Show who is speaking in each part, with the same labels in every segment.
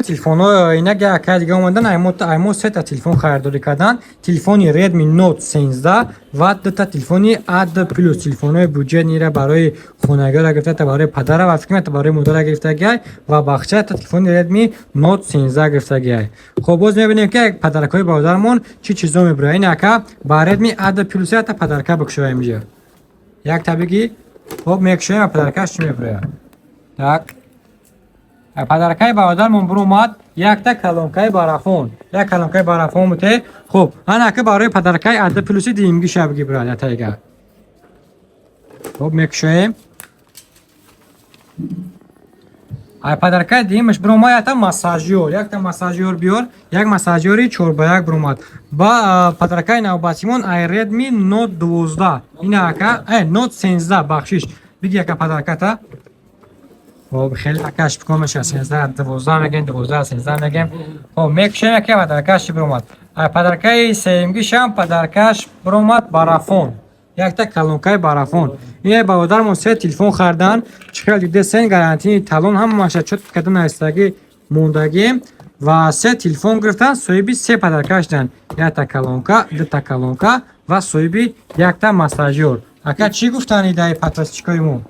Speaker 1: Телефонҳо инак яка дига омадан, аймо сета телефон харидорӣ кардан: телефони Redmi Note 13 ва дута телефони A2 Plus, телефонҳои бюджетныйра барои хонагиро гирифта, барои падара ва фикр мекунам, барои модара гирифтагиай ва бахча та телефони Redmi Note 13 гирифтагиай. Хоб, боз мебинем, ки подаркҳои бародармон чӣ чизо мебурад. Ин ака ба Redmi A2 Plus ята подарка бикушоем инҷа. Як табиги. Хоб, мекушоем ва подаркаш чӣ мебурад? Так. Подаркаи бародармон буромад якта колонкаи барафон, як колонкаи барафон буте. Хуб, анака барои подаркаи ада плюси диимги шабги бурад ятайга. Хуб, мекушоем. Ай подаркаи диимаш буромад якта массажёр, якта массажёр биёр, як массажёри 4 ба 1 буромад. Ба подаркаи навбатимон ай Redmi Note 12, ина ака, Note 13, бахшиш, биги яка подарката. Хоб, хеле акаш бикон меша, 13 12 мегем, 12 13 мегем. Хоб, мекушем, яке подаркаш чӣ биромад? Ай подаркаи сеюмгишам подаркаш биромад барафон, якта колонкаи барафон. Ин бародармон се телефон хардан. Чӣ хел дидесен, гарантийный талон ҳамаша чот карда наистагӣ мондагӣ ва се телефон гирифтан, соҳиби се подарка шудан: якта колонка, дута колонка ва соҳиби якта массажёр. Ака, чӣ гуфтани даи подписчикои мо?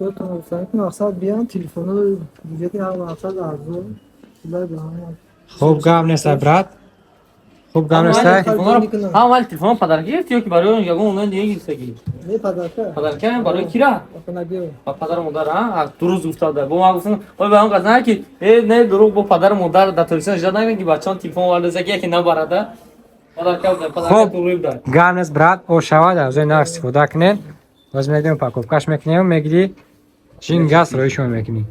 Speaker 2: Чикор гуфтан, ки мақсад биён, телефоно бюджети ҳар мақсад арзон, пулай ба ҳама.
Speaker 1: Хуб, гап неста, брат, хуб, гап неста.
Speaker 3: Ҳам вали телефон подарка гирифти ё ки барои ягон онлайн дига гирифтагӣ?
Speaker 2: Не, подарка.
Speaker 3: Подарка барои кира?
Speaker 2: Хонагиро.
Speaker 3: Ба падару модар, а? Дуруст гуфтада. Бо ман гуфтам, ой, ба он кас на ки не, дурӯғ, бо падару модар дар Тоҷикистон иҷозат намедиҳанд, ки бачаон телефон оварда, ки яке набарада. Подарка буда, подарка
Speaker 1: Хоб.
Speaker 3: туғри буда.
Speaker 1: Гап нест, брат, о шавад, аз нарх истифода кунед. Боз мегирем, упаковкаш мекунем, мегири, чин газ роишон мекунӣ.